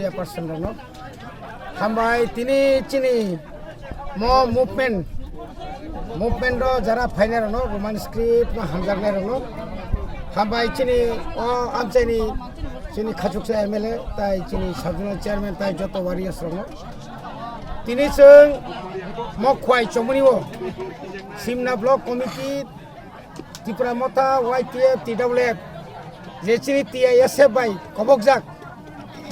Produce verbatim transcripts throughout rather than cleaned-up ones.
Chairperson rokno. Hambai tini chini mo movement, movement o jara phainai rokno, Roman script no hamjaknai rokno. Hambai chini o amchaini chini Khachuksa M L A, tai chini sub zonal chairman, tai joto warriors rokno. Tini chwng mo khwai chomoni o Simna Block Committee, Tipra Motha, Y T F, T W F, je chini T I S F bai kobokjak,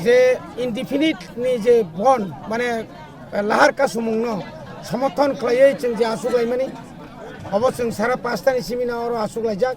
je indefinite ni je bon, mane lahar kasumung no somorthon khlaiwi chwng je asuk laimani, obo chwng sara pasta ni simi no oro asuk laijak,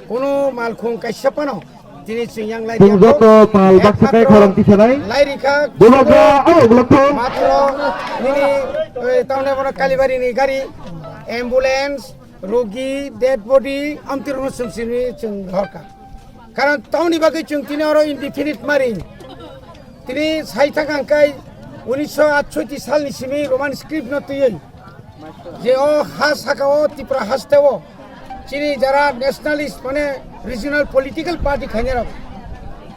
kunu malkhung kaisa phano tini chwng yang lai Chwng rwkha. Joto pal baksa kai khorang tisanai. Lai rikha. Bubagra, oh, bubagra. Matro nini, eh, tamne bono Kalibari ni gari, ambulance, rogi, dead body, amtirokno chwng simi chwng horkha. Karon tamoni bagwi chwng tini oro indefinite mari. Tini sai thang hangkai unisho atshoiti salni simi Roman script no twiwi je o ha saka o Tripura haste o chini jara nationalist mane regional political party khainai rok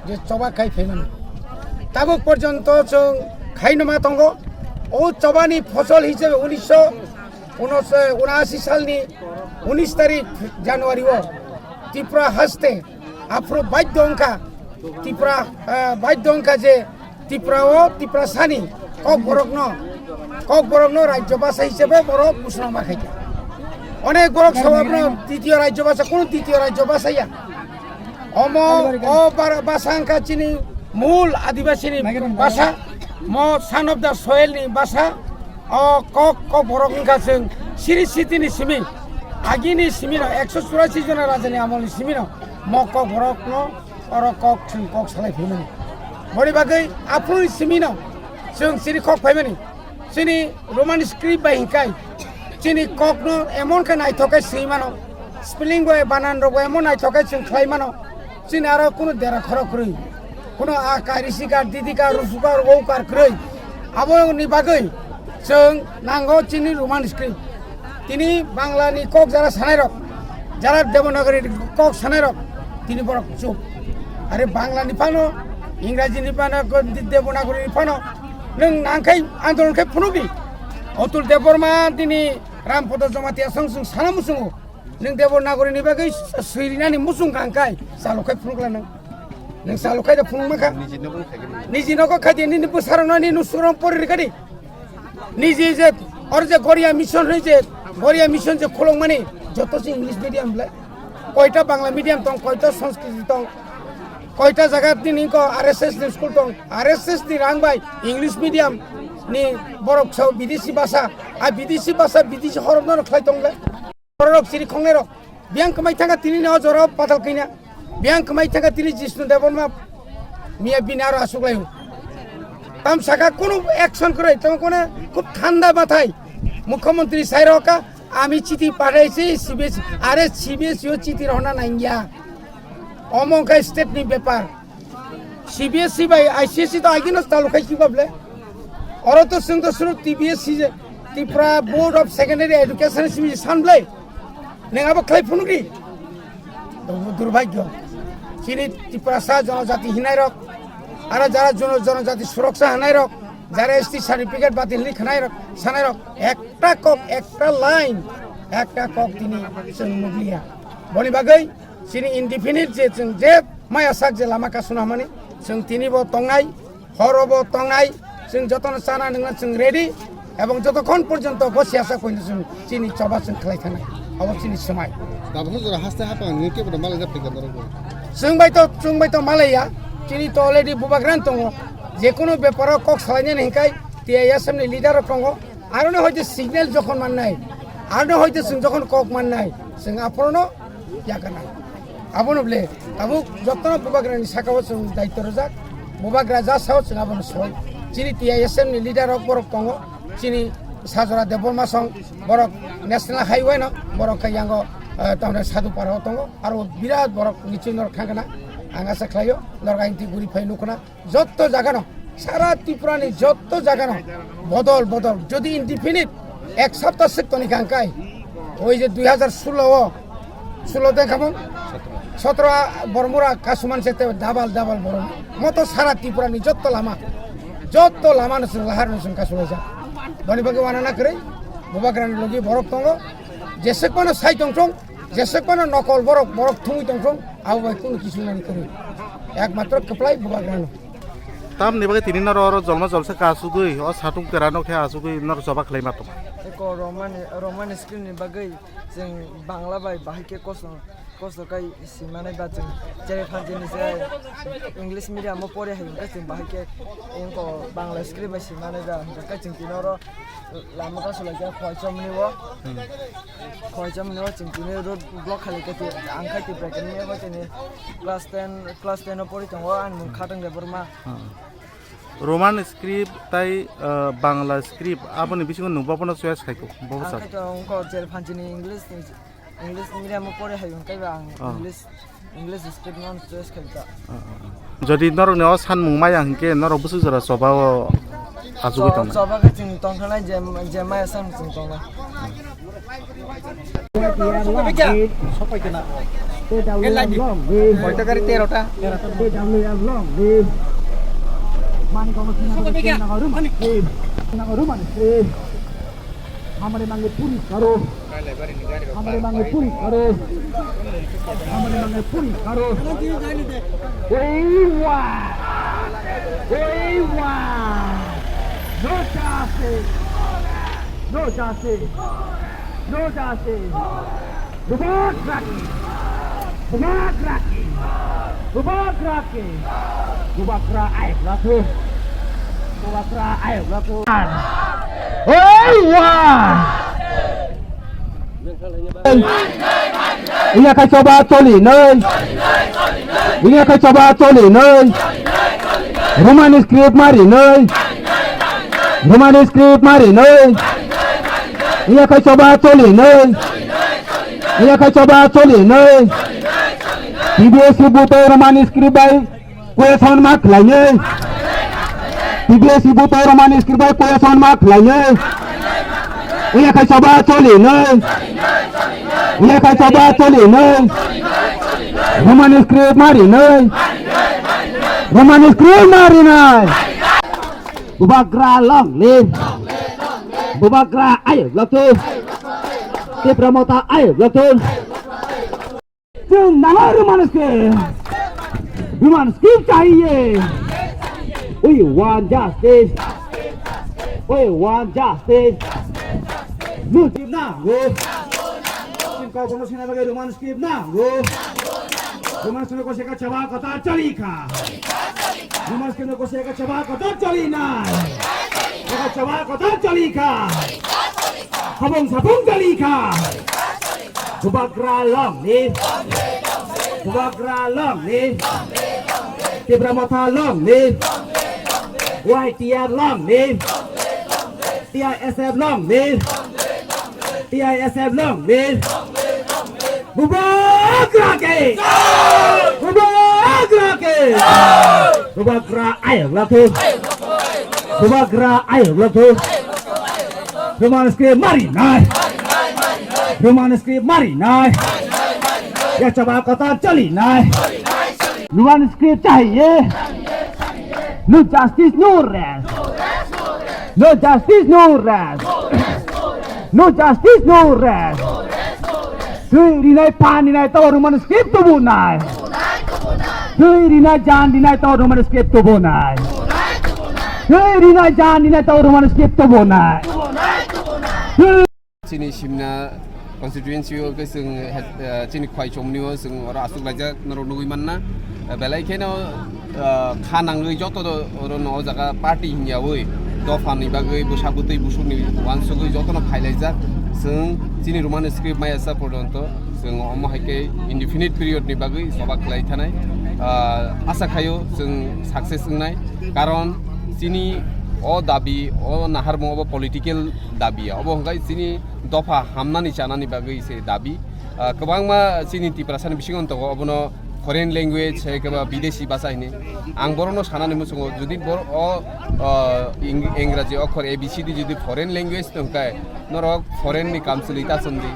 je choba khai phaimani. Tabuk porjonto chwng khaino ma tongo. O chobani phosol hisabe unisho unashi salni unis tarik January o Tripura haste aphuru baidhyo wngkha Tripura, eh, baidhyo wngkha je Tripura o Tiprasani Kokborokno, Kokborokno rajyo basa hisabe borok busna ma khaikha. Onek borok sababno ditiyo rajyo basa, kono ditiyo rajyo basa ya. Omo o bar-, basa wngkha chini mul adibasini basa, mo son of the soil ni basa, o kok, Kokborok wngkha chwng siri sitini simi, agini simino, ekso churasi jona rajani amolni simino, mo Kokborokno oro kok chwng kok salai phaimani. Boni bagwi aphuruni simino chwng chini kok phaimani. Chini Roman script bai hinkai chini kokno emon khe naithok khe swi mano, spelling bai banan rok bai emon naithok khe chwng khlai mano. Chini aro kunu dera khoro kwrwi, kunu a kari sikar, didi kar, rusu kar, ou kar kwrwi. Aboni bagwi chwng nango chini Roman script. Tini Bangla ni kok jara sanai rok, jara Devanagari kok sanai rok, tini borok chup. Are Bangla ni phano, Ingraji ni phano, Devanagari ni phano, nwng nangkhai andolon khai phunukdi. Atul Debbarma tini Rampada Jamatia song song sana musungo. Nwng Devanagari ni bagwi swirinani musung kangkhai, salo khai phunukla nwng. Nwng salo khai da phunuk makha. Niji nogo khai di, nini bwsarokno, nini nusurokno pori rikha di. Niji je, oro je Goria Mission hoi je, Goria Mission je khulokmani, joto se English medium ble. Koita Bangla medium tong, koita Sanskrit tong, koita jaga tini ko R S S ni school tong, R S S ni rang bai English medium ni borok sao bidesi basa, a bidesi basa, bidesi horokno khlai tong ble. Borok siri khongnai rok, biyang kwmai thangkha tini ni o jora patal khaina. Biyang kwmai thangkha tini Jishnu Debbarma miya bini aro asuk laio. Tam saka kunu action kwrwi, tam kone khub thanda mathai. Mukhyamantri sai rokha, ami chiti pathaisi C B S E, are C B S E o chiti rohna nangya. Omo wngkha state ni bepar. C B S E bai I C S E to agino talo khai kiba ble. Oro to swng to suru T B S E je, Tripura Board of Secondary Education simi san ble. Neng abo khlai phunukdi. Durbhagyo. Chini Tiprasa jonojati hinai rok, aro jara jono-, jonojati suroksa hinai rok, jara S T certificate batil hinwi khanai rok, sanai rok, ekta kok, ekta line, ekta kok tini chwng nukliya. Boni bagwi chini indefinite je chwng je maya sak je lama kasuna hamani, chwng tini bo tongnai, horo bo tongnai, chwng jotono chana nungna chwng ready, ebong jotokhon porjonto bo siyasa koino chwng chini choba chwng khlai thanai, abo chini swmai. Tabukhe jora haste hapang nini kebo malai jak phikha norok bo. Chwng bai to, chwng bai to malaiya, chini to already bubagrani tongo, jekunu beparo kok salainani hinkai T I S F ni leader rok tongo, aroni hoite signal jokhon mannai, aroni hoite chwng jokhon kok mannai, chwng aphorono yakarnai. Abono ble, tabuk jotono bubagrani sakao chwng daityo rwjak, bubagra ja sao chwng abono soi. Chini T I S F ni leader rok borok tongo, chini Sajora Debbarma song borok National Highway no borok khe yango, eh, tamni Sadhupara o tongo, aro birat borok nichoi norok thangkana, ang asa khlaio norok aini twi guri phai nukna. Jotto jagano, sara Tripura ni jotto jagano bodol bodol. Jodi indefinite ek sapta sik toni kangkai, oi je dui hajar sulo o, sulo de khamung, sotro bormura kasuman se te double double borom. Moto sara Tripura ni jotto lama, Jotto lama no chwng lahar no chwng kasulaijak. Boni bagwi wanana kwrwi, bubagrani logi borok tongo. Jeswk phano sai tongthung, jeswk phano nokol borok, borok thumwi tongthung, abo bai kunu kisu nani kwrwi. Ekmatro kwplai bubagrano. Tamni bagwi tini norok oro jolma jolsa ka asugwi, o satung kwrano khe asugwi norok choba khlai ma tong. Eko Roman, Roman script ni bagwi chwng Bangla bai bahai khe kosto, kosto kai simanai ba chwng chele phanchini se English medium o pore hai hwnkhe chwng bahai khe engko Bangla script bai simanai ba hwnkhe chwng tini oro lama kasulaijak khoi chomni o. Hmm. Khoi chomni o chwng tini road block khalikhe twi ang khai twi bracket ni abo tini class ten, class ten o pori tongo ani mung Khatang Debbarma. Hmm. Roman script tai, uh, Bangla script aboni bisingo nwng bophano choice khai kho, bobo Ang sir. Khai to wngkha chele phanchini English, English medium o pore hai wngkha ba ang Ah. English, English script no choice khai ta. Ah, ah, ah. Jodi norok ni o sanmung maya hinkhe norok bwswk jora choba o achugwi tongnai. Choba khe chwng tongkha nai je, je maya san chwng tongnai. Koi ta gari? Tero ta. Hamari mangi puri karo. Hamari mangi puri karo. Hamari mangi puri karo. Oiwa. Oiwa. No justice. No justice. No justice. Bubagraki. Bubagraki. Bubagraki. Bubagra ayok latu. Bubagra ayok latu. Hei wa. Iya khai choba choli noi. Iya khai choba choli noi. Roman script mari noi. Roman script mari noi. Iya khai choba choli noi. Iya khai choba choli noi. T B S C buto Roman script bai question ma khlainai. T B S C buto Roman script bai question ma khlainai. Iya khai choba choli noi. Iya khai choba choli noi. Roman script mari noi. Roman script mari noi. Bubagra long live. Bubagra ayok latu. Tipra Motha ayok latu. Chwng nango Roman script. Roman script chahiye. We want justice. We want justice. Mujib nango. Chwng kok bono sina bagwi Roman script nango. Roman script ko seka chaba kota chali kha. Roman script ko seka chaba kota chali nai. Seka chaba kota chali kha. Habong sabong chali kha. Bubagra long live. Bubagra long live. Tipra Motha long live. Y T R long live. T I S F long live. T I S F long live. Bubagra ke. Bubagra ke. Bubagra ayok latu. Bubagra ayok latu. Roman script mari nai. Roman script mari nai. Ya chaba kota choli nai. Roman script chahiye. No justice, no rest. No justice, no rest. No justice, no rest. Twi rinai, phan rinai, to Roman script tubu nai. Twi rinai, jan rinai, to Roman script tubu nai. Twi rinai, jan rinai, to Roman script tubu nai. Chini Simna constituency o khe chwng het-, eh, chini Khwai Chomni o chwng oro aswk laijak norok nugwi manna. Eh, belai kheno, eh, kha nangwi joto do-, oro no o jaga party hingyawi dopha ni bagwi bwsa bwtwi busuk ni uansugwi joto no phailaijak. Chwng chini Roman script maya sa porjonto chwng omo hai khe indefinite period ni bagwi choba khlai thanai. Ah, asa khaio chwng success wngnai, karon chini o dabi, o naharmung obo political dabi ya. Obo hwnkhe chini dopha hamnani chanani bagwi se dabi. Ah, kwbangma chini Tiprasani bisingo tongo, obono foreign language hai khe ba bidesi bhasha hini. Ang borokno sanani muchungo, jodi bor-, o, ah, ing-, Ingraji okhor A B C D jodi foreign language tongkhe, norok foreign ni kamchwlwi ta chwngdi.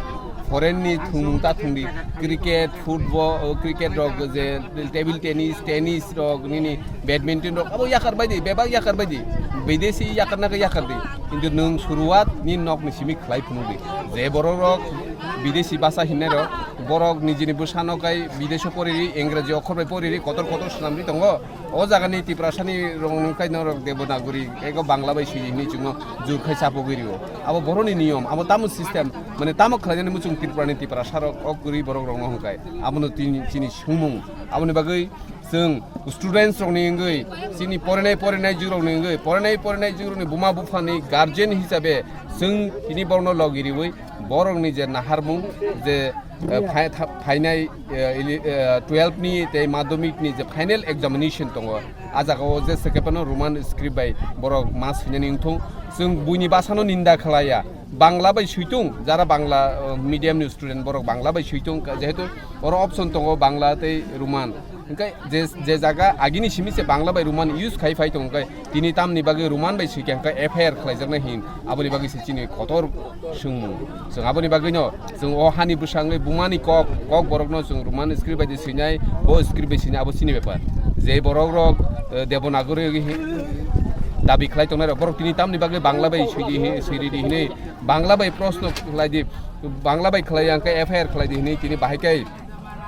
Foreign ni thwngmung ta thwngdi, cricket, football, o, cricket rok je table tennis, tennis rok, nini badminton rok, abo yakar baidi, bebak yakar baidi. Bidesi yakarna khe yakardi. Kintu nwng suruwat ni nok ni simi khlai phunukdi. Je borok rok bidesi basa hinnai rok, borok nijini bwsano kai bideso poriri, Engraji okhor bai poriri, kotor kotor swnamri tongo. O jagani Tiprasani rokni khe norok Devanagari, ego Bangla bai swi hinwi chwngno jur khai chapogwi rio. Abo boroni niyom, abo tamo system, mane tamo khlainani muchung Tripurani Tiprasarok o kwrwi borok rokno hwnkhai. Abono tini chini swngmung. Aboni bagwi chwng students rokni wngwi, chini porinai porinai jurokni wngwi, porinai porinai jurokni buma buphani guardian hisabe chwng tini borokno logi riwi borokni je naharmung je, eh, phai-, tha-, phainai, eh, ili-, eh, twelve ni tei madhyamik ni je final examination tongo, a jaga o je sekephano Roman script bai borok ma swinani wngthung. Chwng buini bwsano ninda khlaiya, Bangla bai switung, jara Bangla, eh, medium ni student borok Bangla bai switung, jehetu oro option tongo Bangla tei Roman. Hwnkhe je, je jaga agini simi se Bangla bai Roman use khai phai tongo, hwnkhe tini tamni bagwi Roman bai swikha hwnkhe F I R khlaijaknai hin, aboni bagwi se chini kotor swngmung. Chwng aboni bagwino chwng o hani bwsangwi bumani kok, kok borokno chwng Roman script bai de swinai, bo script bai swinai, abo chini bepar. Je borok rok, eh, Devanagari hi-, dabi khlai tongnai rok, borok tini tamni bagwi Bangla bai swidi hi-, swiridi hinwi, Bangla bai proshno khlai di, Bangla bai khlai ya hwnkhe F I R khlai di hinwi tini bahai khe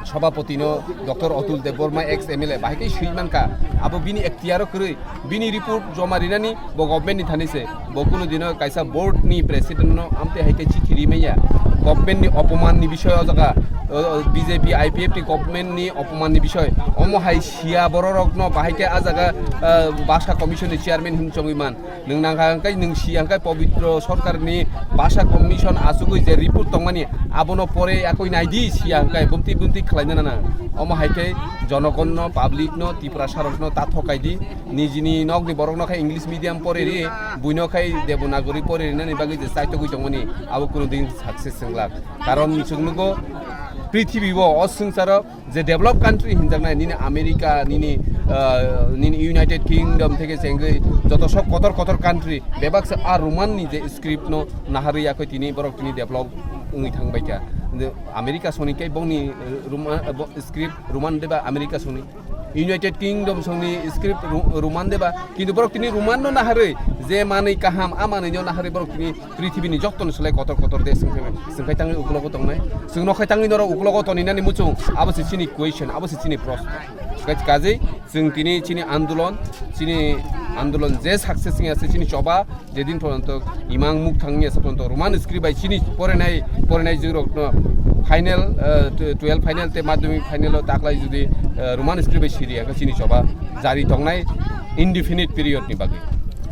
Sabhapati no Doctor Atul Debbarma, ex M L A, bahai khe swi mankha. Abo bini ektiyaro kwrwi, bini report joma rinani bo government ni thani se. Bo kunu dino kaisa board ni president no amtwi hai khe chithi ri manya. Government ni opoman ni bisoi o jaga, o, o, B J P I P F ni government ni opoman ni bisoi. Omo hai siya borok rok no bahai khe a jaga, eh, Bhasha Commission ni chairman hin chongwi man. Nwng nangkha hwnkhe nwng si hwnkhe Pobitro Sarkarni Bhasha Commission achugwi je report tongmani abono pore yakwi naidi si hwnkhe bumti bumti khlaina nana. Omo hai khe jonogonno, publicno, Tiprasarokno ta thokaidi. Nijini nokni borokno khe English medium poriri, buino khe Devanagari poririnani bagwi je chaitogwi tongmani abo kunu din success wnglak. Karon chwng nugo prithibi o, o swngcharo je develop country hinjaknai nini America, nini, ah, nini United Kingdom theke chengwi joto sok kotor kotor country bebak se a Roman ni je script no naharwi yakoi tini borok tini develop wngwi thangbai kha. America soni khe bongni, eh, Roma-, eh, bo-, script Roman deba America soni. United Kingdom songni script Ru-, Roman deba, kintu borok tini Roman no naharwi je manwi kaham, a manwi no naharwi borok tini prithibi ni jotto ni slai kotor kotor de swngkhe, swngkhai tangwi uklogo tongnai. Swngno khai tangwi norok uklogo toninani muchung, abo se chini question, abo se chini proshno. Kaj-, kajei chwng tini chini andolon, chini andolon je success wngya se chini choba, jedin poronto imang muk thangya se poronto Roman script bai chini porenai, porenai jurokno final, eh, tw-, twelve final tei madhyamik final o taklai jodi, eh, Roman script bai siri hwnkhe chini choba jari tongnai indefinite period ni bagwi.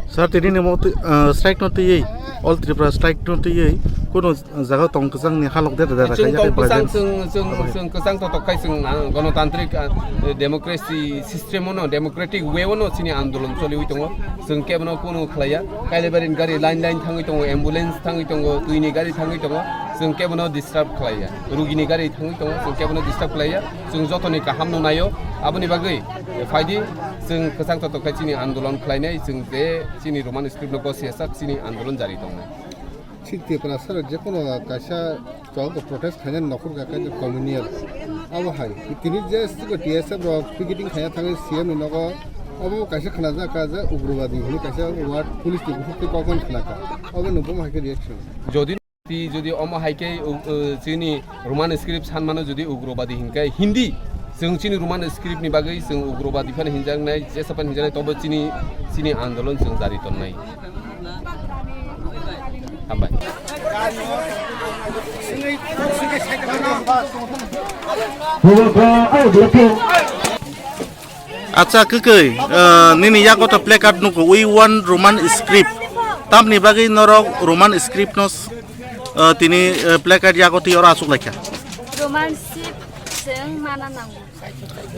Sir, tini ni mo twi, ah, strike no twiwi, All Tripura strike no twiwi, kunu jaga tong kwchang ni halok dera dera Chwng khaijak tong kwchang, present. Chwng, chwng, chwng kwchang totok khai chwng, ah, gonotantrik, ah, democracy system o no, democratic way o no chini andolon choliwi tongo. Chwng kebono kunu khlaiya. Kailaibari ni gari line line thangwi tongo, ambulance thangwi tongo, twi ni gari thangwi tongo. Chwng kebono disturb khlaiya. Rugi ni gari thangwi tongo, chwng kebono disturb khlaiya. Chwng jotoni kaham no naio. Aboni bagwi phaidi chwng kwchang totok khai chini andolon khlainai, chwng je chini Roman script no gosiya sak chini andolon jari tongnai. Thik Tiprasa rok jekono kaisa chwng protest khainani nokhorkha khe communal. Abo hai tini je sigo T S F rok picketing khaina thangwi C M ni nogo, obo kaisa khnajak kha je ugrobadi hinwi kaisa word police ni bukhuk twi kokmani khnakha. Obo nwng bomo hai khe reaction? Jodi Ti jodi omo hai khe, uh, uh, chini Roman script sanmano jodi ugrobadi hinkhe Hindi, chwng chini Roman script ni bagwi chwng ugrobadi phano hinjaknai, jesa phano hinjaknai, tobo chini, chini andolon chwng jari tonnai. Hambai. Acha, kwkwi, uh, nini yago to placard nugo, "We want Roman script." Tamni bagwi norok Roman script no, uh, tini, uh, placard yago twi oro achuk laikha. Roman script chwng mana nango.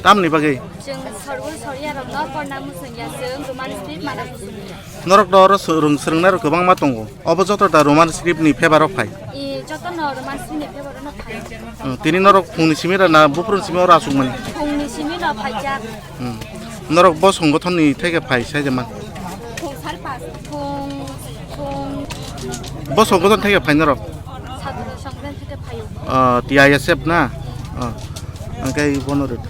Tamni bagwi? Chwng sorgo sorya rokno porna muchungya, chwng Roman script mana muchungya. Norok do oro swrwng, swrwngnai rok kwbangma tongo. Obo joto da Roman script ni favor o phai? I, joto no Roman script ni favor o no phai. Hmm, tini norok phungni simi ra na buphuruni simi oro achukmani? Phungni simi no phaijak. Hmm. Norok bo songothon ni theke phai sai je man? Phung sar pas, phung, phung. Bo songothon theke phai norok? Sadhana Songkran theke Ah, T I S F na? Ah, angkai bono rit.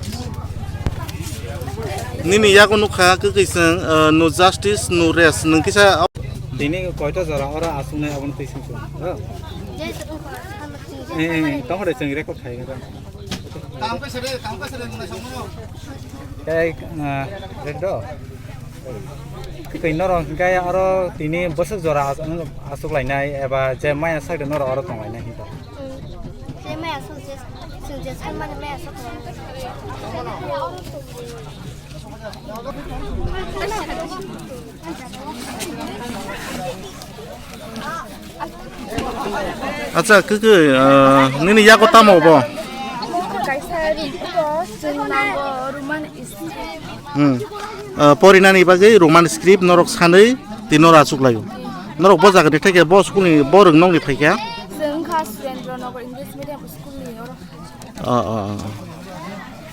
Nini yago nukha kwkwi chwng, ah, no justice, no rest. Nwng kisa tini koita jora oro aswknai abono twi sing sing. Eh, eh, tongkha de chwng record khai kha. Tei, ah, red do. Tei norok hingke aro tini bwswk jora as-, aswk lainai eba je maya sak de norok oro tong lainai hinto. Tei maya sok je, sok je, sok mani maya sok. Acha, khe khe, ah, nini yago tamo bo? Kaisa ri-, ito, chwng nango Roman script. Hmm. Ah, porinani bagwi Roman script norok sanwi tini norok achuk laio. Norok bo jaga ni theke bo school ni bo rwngnok ni phaikha. Chwng kha Surendra Nagar English Medium School ni oro. Ah, ah, ah.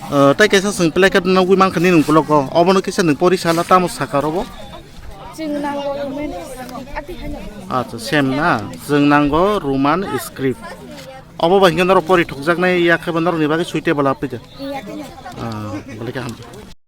Ah, tai kaisa chwng placard nugwi mankha nini ukulok o. Obono kisa nwng pori sala tamo saka robo? Chwng nango Roman script. Ati hanya. Acha, same na. Chwng nango Roman script. Obo bai hwnkhe norok pori thokjaknai ya khe bo norokni bagwi suitable aphi de. Iya, iya. Ah, bwlai khe hamjak.